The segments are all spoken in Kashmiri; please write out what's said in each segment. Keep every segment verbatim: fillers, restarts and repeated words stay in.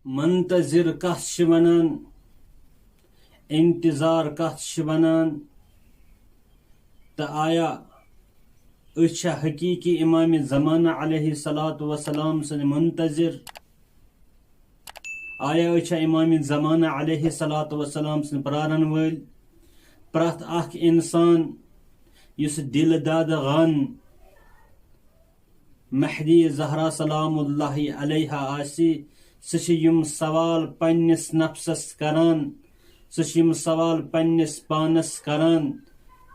منتظر کتھ چھِ ونان؟ انتظار کتھ چھِ ونان؟ تہٕ آیا أسۍ چھا حقیقی امام زمانہ علیہ الصلوۃ والسلام سٕنٛدۍ منتظر؟ آیا أسۍ چھا امام زمانہ علیہ الصلوۃ والسلام سٕنٛدۍ پرارن وٲلۍ؟ پرٛٮ۪تھ اکھ انسان یُس دل دادٕ غن مہدی زہرا سلام اللہ علیہا آسہِ، سُہ چھِ یِم سوال پننِس نفسس کران، سُہ چھِ یِم سوال پننِس پانس کران،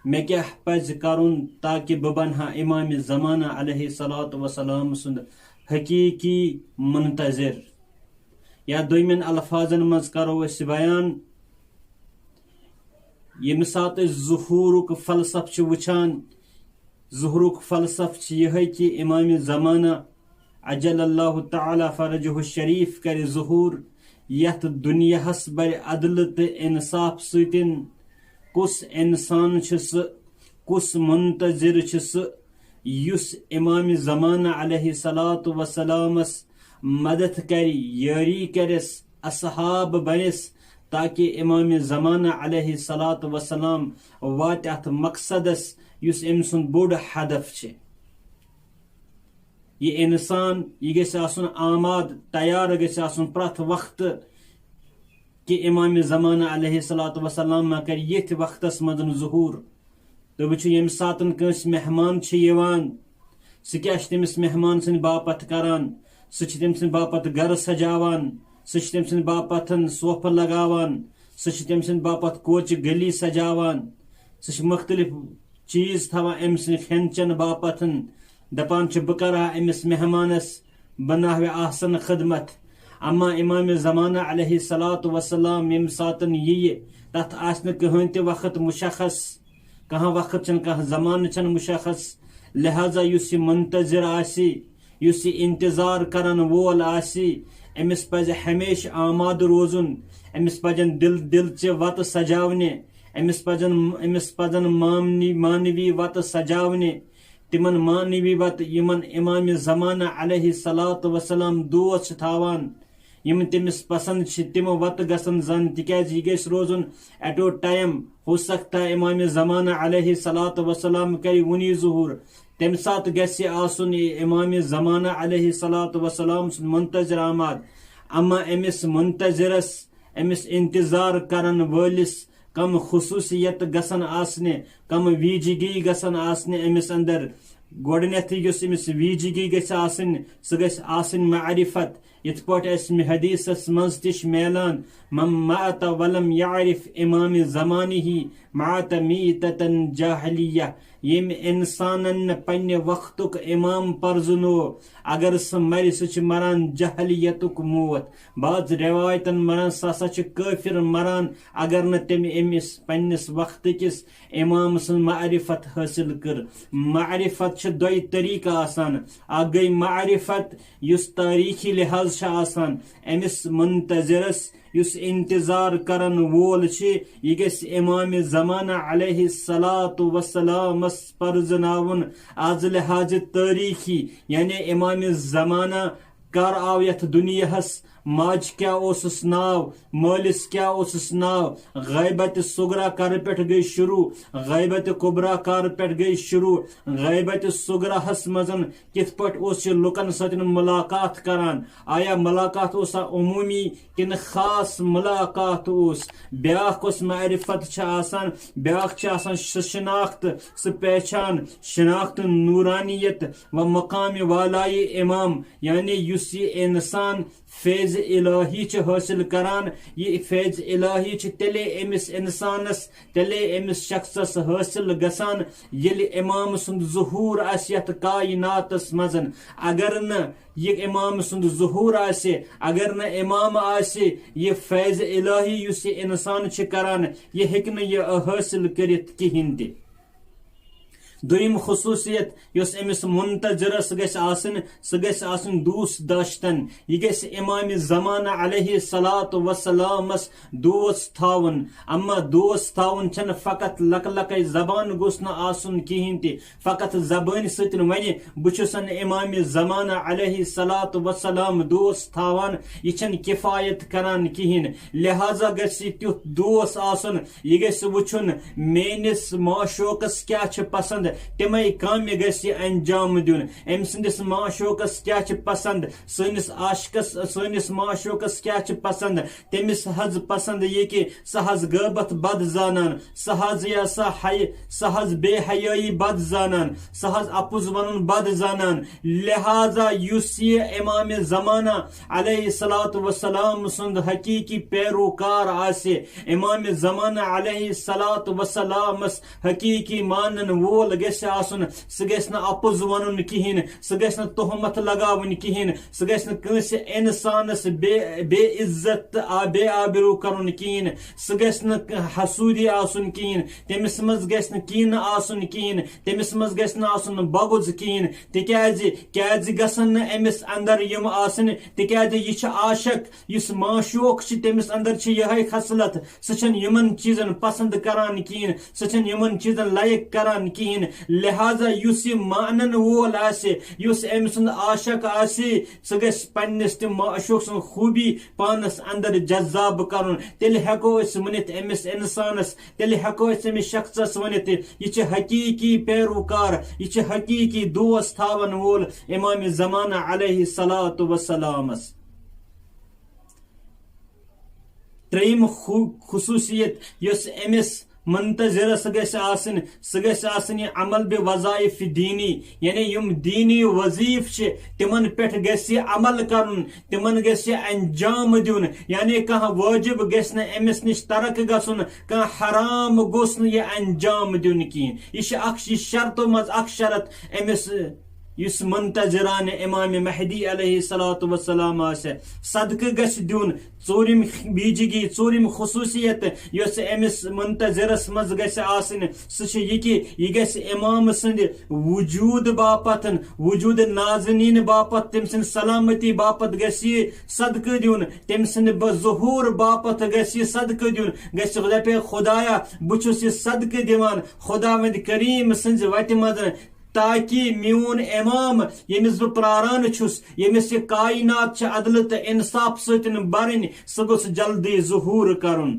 مےٚ کیٛاہ پزِ کرُن تاکہِ بہٕ بنہٕ ہا امام زمانہ علیہ الصلوۃ والسلام سُنٛد حقیقی منتظر؟ یا دوٚیمٮ۪ن الفاظن منٛز کرو أسۍ بیان، ییٚمہِ ساتہٕ أسۍ ظہورُک فلسفہٕ چھِ وٕچھان، ظہورُک فلسفہٕ چھِ یِہوٚے کہِ امام زمانہ عجل اللہ تعالیٰ فرجہ الشریف کرِ ظہور، یتھ دُنیاہس برِ عدلہٕ تہٕ انصاف سۭتۍ۔ کُس انسان چھُ سُہ، کُس منتظر چھُ سُہ، یُس امام زمانہ علیہ الصلوۃ والسلامس مدد کرِ، یٲری کرٮ۪س، اصحاب بنٮ۪س، تاکہ امام زمانہ علیہ الصلوۃ والسلام واتہِ اتھ مقصدس یُس أمۍ سُنٛد بوٚڑ ہدف چھِ۔ یہِ انسان، یہِ گژھِ آسُن آماد، تیار گژھِ آسُن پرٛٮ۪تھ وقتہٕ کہِ امام زمانہ علیہ الصلوۃ والسلام ما کرِ ییٚتھۍ وقتس منٛز ظہور۔ تہٕ وٕچھِو، ییٚمہِ ساتَن کٲنٛسہِ مہمان چھِ یِوان، سُہ کیٛاہ چھُ تٔمِس مہمان سٕنٛدِ باپتھ کران؟ سُہ چھُ تٔمۍ سٕنٛدِ باپتھ گرٕ سجاوان، سُہ چھُ تٔمۍ سٕنٛدِ باپتھ صوفہٕ لگاوان، سُہ چھُ تٔمۍ سٕنٛدِ باپتھ کوچہِ گلی سجاوان، سُہ چھُ مختلف چیٖز تھاوان أمۍ سٕنٛدِ کھٮ۪ن چٮ۪ن باپتھ۔ دپان چھُ، بہٕ کرٕ ہا أمِس مہمانس بناوِ احسن خدمت۔ اما امام زمانہ علیہ الصلوۃ والسلام ییٚمہِ ساتن ییہِ، تتھ آسہِ نہٕ کٕہٕنۍ تہِ وقت مشخص، کانٛہہ وقت چھُنہٕ، کانٛہہ زمانہٕ چھُنہٕ مشخص۔ لہذا یُس یہِ منتظر آسہِ، یُس یہِ انتظار کرن وول آسہِ، أمِس پزِ ہمیشہِ آمادٕ روزُن، أمِس پزن دل دلچہِ وتہٕ سجاونہِ، أمِس پزن، أمِس پزن مامنی-، معنوی وتہٕ سجاونہِ، تِمن معنوی وتہٕ یِمن امام زمانہ علیہ الصلوۃ والسلام دوست چھِ تھاوان، یِم تٔمِس پسند چھِ، تِم وتہٕ گژھن زن، تِکیازِ یہِ گژھِ روزُن at a time۔ ہو سکتا ہے امام زمانہ علیہ الصلوۃ والسلام کرِ وُنی ظہور، تمہِ ساتہٕ گژھِ آسُن یہِ امام زمانہ علیہ الصلوۃ والسلام سُنٛد منتظر آماد۔ اما أمِس منتظرس، أمِس انتظار کرن وٲلِس کم خصوصیت گژھن آسنہِ، کم ویجگی گژھن آسنہِ أمِس اندر؟ گۄڈٕنیتھٕے یُس أمِس ویجگی گژھِ آسٕنۍ، سُہ گژھِ آسٕنۍ معرفت۔ یِتھ پٲٹھۍ اَسہِ حدیثس منٛز تہِ چھِ میلان، "من مات ولم يعرف امام زمانه مات میتة جاہلیہ"، ییٚمہِ انسانن نہٕ پننہِ وقتُک امام پرزٕنو، اگر سُہ مرِ، سُہ چھُ مران جاہلیتُک موت۔ بعض روایتن مران، سُہ ہسا چھُ کٲفر مران، اگر نہٕ تٔمۍ أمِس پننِس وقتٕکِس امام سٕنٛز معرفت حٲصِل کٔر۔ معرفت چھِ دۄیہِ طریٖقہٕ آسان۔ اکھ گٔے معرفت یُس تٲریٖخی لحاظ چھِ آسان، أمِس منتظرس یُس انتظار کرن وول چھِ، یہِ گژھِ امام زمانہ علیہ الصلوۃ والسلامس پرزناوُن۔ از لحاظ تٲریٖخی، یعنی امام زمانہ کر آو یتھ دُنیاہس، ماجہِ کیٛاہ اوسُس ناو، مٲلِس کیٛاہ اوسُس ناو، غیبت صغرا کر پٮ۪ٹھ گٔے شروع، غیبت کبریٰ کر پٮ۪ٹھ گٔے شروع، غیبت صغراہس منٛز کِتھ پٲٹھۍ اوس یہِ لُکن سۭتۍ مُلاقات کران؟ آیا مُلاقات اوسا عموٗمی کِنہٕ خاص مُلاقات اوس؟ بیٛاکھ اوس معرفت چھِ آسان، بیٛاکھ چھِ آسان سُہ شناخت، سُہ پہچان، شناخت نورانیت و مقام والائے امام، یعنی یُس یہِ انسان فیض الہی چھِ حٲصِل کران، یہِ فیض الہی چھِ تیٚلے أمِس انسانس، تیٚلے أمِس شخصس حٲصِل گژھان، ییٚلہِ امام سُنٛد ظہور آسہِ یتھ کائناتس منٛز۔ اگر نہٕ یہِ امام سُنٛد ظہور آسہِ، اگر نہٕ امام آسہِ، یہِ فیض الہی یُس یہِ انسان چھِ کران، یہِ ہیٚکہِ نہٕ یہِ حٲصِل کٔرِتھ کِہیٖنۍ تہِ۔ دوٚیِم خصوٗصیت یۄس أمِس منتظرس گژھِ آسٕنۍ، سُہ گژھِ آسٕنۍ دوست داشتن۔ یہِ گژھِ امام زمانہ علیہ الصلوۃ والسلامس دوست تھاوُن۔ اما دوست تھاوُن چھنہٕ فقط لکہٕ لکے زبان گوٚژھ نہٕ آسُن کِہینۍ تہِ، فقط زبٲنۍ سۭتۍ ونہِ بہٕ چھُسن امام زمانہ علیہ الصلوۃ والسلام دوست تھاوان، یہِ چھنہٕ کفایت کران کِہینۍ۔ لہذا گژھِ تیُتھ دوست آسُن، یہِ گژھِ وٕچھُن میٲنِس معشوقس کیاہ چھِ پسند، تِمے کامہِ گژھِ یہِ انجام دیُن۔ أمۍ سٕنٛدِس معشوقس کیاہ چھِ پسند، سٲنِس عاشقس، سٲنِس معشوقس کیاہ چھِ پسند، تٔمِس حظ پسند یہِ کہِ سُہ حظ غٲبت بد زانان، سُہ حظ یا سۄ حی-، سُہ حظ بے حیٲیی بد زانان، سُہ حظ اپُز ونُن بد زانان۔ لہذا یُس یہِ امام زمانہ علیہ الصلوۃ والسلام سُنٛد حقیقی پیروکار آسہِ، امام زمانہ علیہ الصلوۃ والسلامس حقیقی مانن وول گژھِ آسُن۔ سُہ گژھِ نہٕ اپُز ونُن کِہینۍ، سُہ گژھِ نہٕ تہمت لگاوٕنۍ کِہینۍ، سُہ گژھِ نہٕ کٲنٛسہِ انسانس بے، بے عزت تہٕ آ-، بے آبرو کرُن کِہینۍ، سُہ گژھِ نہٕ حسودی آسُن کِہینۍ، تٔمِس منٛز گژھِ نہٕ کینہٕ آسُن کِہینۍ، تٔمِس منٛز گژھِ نہٕ آسُن بغض کِہینۍ۔ تِکیازِ، کیازِ گژھن نہٕ أمِس اندر یِم آسٕنۍ؟ تِکیازِ یہِ چھُ عاشق، یُس معشوق چھُ، تٔمِس اندر چھِ یِہے خصلت۔ سُہ چھُنہٕ یِمن چیٖزن پسند کران کِہینۍ، سُہ چھُنہٕ یِمن چیٖزن لایق کران کِہینۍ۔ لہذا یُس یہِ مانن وول آسہِ، یُس أمۍ سُنٛد عاشق آسہِ، سُہ گژھِ پننِس تہِ معشوق سٕنٛز خوٗبی پانس اندر جذاب کرُن۔ تیٚلہِ ہٮ۪کو أسۍ ؤنِتھ أمِس انسانس، تیٚلہِ ہٮ۪کو أسۍ أمِس شخصس ؤنِتھ، یہِ چھِ حقیقی پیروکار، یہِ چھِ حقیقی دوست تھاون وول امام زمانہ علیہ الصلوۃ والسلامس۔ ترٛیٚیِم خو-، خصوٗصیت یۄس أمِس منتظرس گژھِ آسٕنۍ، سُہ گژھِ آسٕنۍ یہِ عمل بہِ وظائف دینی، یعنی یِم دینی وظیفہٕ چھِ، تِمن پٮ۪ٹھ گژھِ یہِ عمل کرُن، تِمن گژھِ یہِ انجام دیُن۔ یعنی کانٛہہ وٲجب گژھِ نہٕ أمِس نِش ترک گژھُن، کانٛہہ حرام گوٚژھ نہٕ یہِ انجام دیُن کِہینۍ۔ یہِ چھِ اکھ، یہِ شرطو منٛز اکھ شرط أمِس، یُس منتظرانہِ امام مہدی علیہ الصلوۃ والسلام آسہِ، صدقہٕ گژھِ دیُن۔ ژوٗرِم بیجگی، ژوٗرِم خصوٗصیت یۄس أمِس منتظرس منٛز گژھِ آسٕنۍ، سُہ چھُ یہِ کہِ یہِ گژھِ امام سٕنٛدِ وجوٗد باپتھ، وجوٗد نازنیٖن باپتھ، تٔمۍ سٕنٛدِ سلامتی باپتھ گژھِ یہِ صدقہٕ دیُن، تٔمۍ سٕنٛدِ ب-، ظہوٗر باپتھ گژھِ یہِ صدقہٕ دیُن، گژھِ دپہِ، خدایا، بہٕ چھُس یہِ صدقہٕ دِوان خداوند کریم سٕنٛزِ وتہِ منٛز، تاکہِ میون امام، ییٚمِس بہٕ پراران چھُس، ییٚمِس یہِ کائنات چھِ عدلہٕ تہٕ انصاف سۭتۍ بَرٕنۍ، سُہ گوٚژھ جلدی ظہوٗر کرُن۔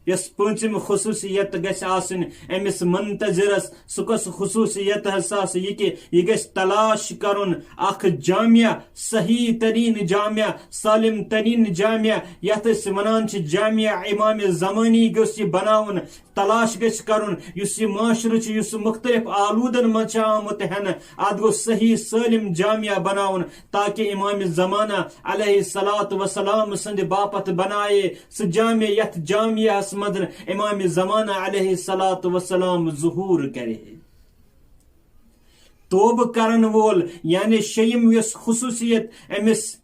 یۄس پٲنٛژِم خصوٗصیت گژھِ آسٕنۍ أمِس منتظرس، سُہ کۄس خصوٗصیت ہسا آسہِ یہِ کہِ یہِ گژھِ تلاش کرُن اکھ جامع، صحیح تریٖن جامع، سالم تریٖن جامع، یتھ أسۍ ونان چھِ جامع امام زمانی گوٚژھ یہِ بناوُن۔ تلاش گژھِ کرُن، یُس یہِ معاشرٕ چھُ، یُس مختلف آلودن منٛز چھُ آمُت ہٮ۪نہٕ، اتھ گوٚژھ صحیح سٲلم جامع بناوُن، تاکہ امام زمانہ علیہ الصلوۃ والسلام سٕنٛدِ باپتھ بنایے سُہ جامع، یتھ جامعس منٛز امام زمانہ علیہ الصلوۃ والسلام ظہور کرِ۔ توبہٕ کرن وول، یعنی شیٚیِم یۄس خصوٗصیت أمِس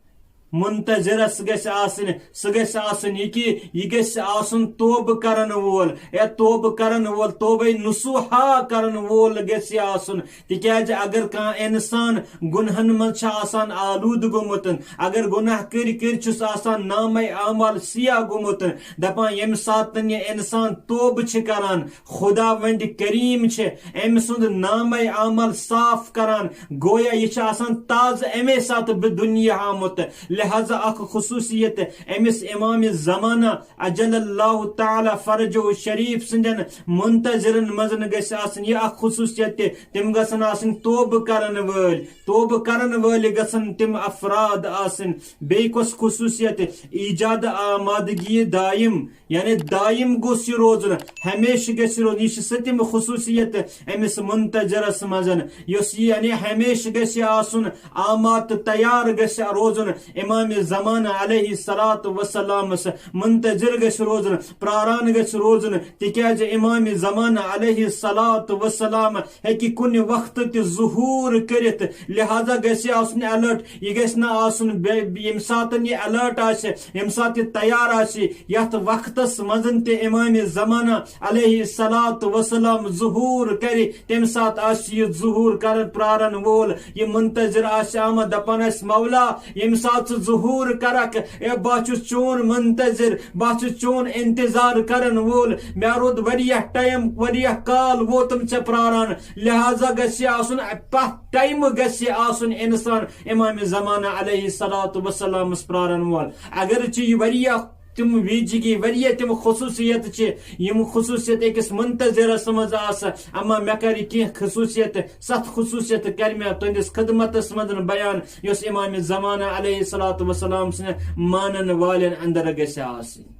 منتظرس گژھِ آسٕنۍ، سُہ گژھِ آسُن یہِ کہِ یہِ گژھِ آسُن توبہٕ کرن وول، یا توبہٕ کرن وول، توبے نصوحا کرن وول گژھِ یہِ آسُن۔ تِکیازِ اگر کانٛہہ انسان گۄنہن منٛز چھُ آسان آلودٕ گوٚمُت، اگر گۄناہ کٔرۍ کٔرۍ چھُس آسان نامے اعمال سیاہ گوٚمُت، دپان ییٚمہِ ساتہٕ یہِ انسان توبہٕ چھِ کران، خداوند کریم چھِ أمۍ سُنٛد نامے اعمال صاف کران، گویا یہِ چھُ آسان تازٕ اَمے ساتہٕ بہٕ دُنیا آمُت۔ لہذا اکھ خصوٗصیت أمِس امام زمانہ عجل اللہ تعالی فرجہ شریف سٕنٛدٮ۪ن منتظرن منٛز گژھِ آسٕنۍ یہِ اکھ خصوٗصیت تہِ، تِم گژھن آسٕنۍ توبہٕ کرن وٲلۍ، توبہٕ کرن وٲلۍ گژھن تِم افراد آسٕنۍ۔ بیٚیہِ کۄس خصوٗصیت؟ ایجاد آمادگی دائم، یعنی دائم گوٚژھ یہِ روزُن، ہمیشہٕ گژھِ روزُن۔ یہِ چھِ سٔتِم خصوٗصیت أمِس منتظرس منٛز، یۄس یہِ یعنی ہمیشہٕ گژھِ آسُن، آماد تہٕ تیار گژھِ روزُن۔ امام زمانہ علیہ الصلوۃ والسلامس منتظر گژھِ روزُن، پراران گژھِ روزُن، تِکیازِ امام زمانہ علیہ الصلوۃ والسلام ہیٚکہِ کُنہِ وقتہٕ تہِ ظہور کٔرِتھ، لہذا گژھِ آسُن الرٹ۔ یہِ گژھِ نہٕ آسُن بے-، ییٚمہِ ساتہٕ یہِ الرٹ آسہِ، ییٚمہِ ساتہٕ یہِ تیار آسہِ، یتھ وقتس منٛز تہِ امام زمانہ علیہ الصلوۃ والسلام ظہور کرِ، تمہِ ساتہٕ آسہِ یہِ ظہور کرن پرارن وول، یہِ منتظر آسہِ آمُت، دپان آسہِ، "مولا، ییٚمہِ ساتہٕ ژٕ ظہور کرکھ، اے، بہٕ چھُس چون منتظر، بہٕ چھُس چون انتظار کرن وول، مےٚ روٗد واریاہ ٹائم، واریاہ کال ووتُم ژےٚ پراران، لہذا گژھِ آسُن، پتھ ٹائمہٕ گژھِ آسُن انسان امام زمانہ علیہ الصلوۃ والسلامس پرارن وول۔" اگرچہِ یہِ واریاہ تِم ویٖجگی، واریاہ تِم خصوٗصیت چھِ، یِم خصوٗصیت أکِس منتظرس منٛز آسہٕ، اما مےٚ کرِ کینٛہہ خصوٗصیت، ستھ خصوٗصیت کرِ مےٚ تُہنٛدِس خدمتس منٛز بیان، یۄس امام زمانہ علیہ الصلوۃ والسلام سٕنٛدِ مانن والٮ۪ن اندر گژھِ آسٕنۍ۔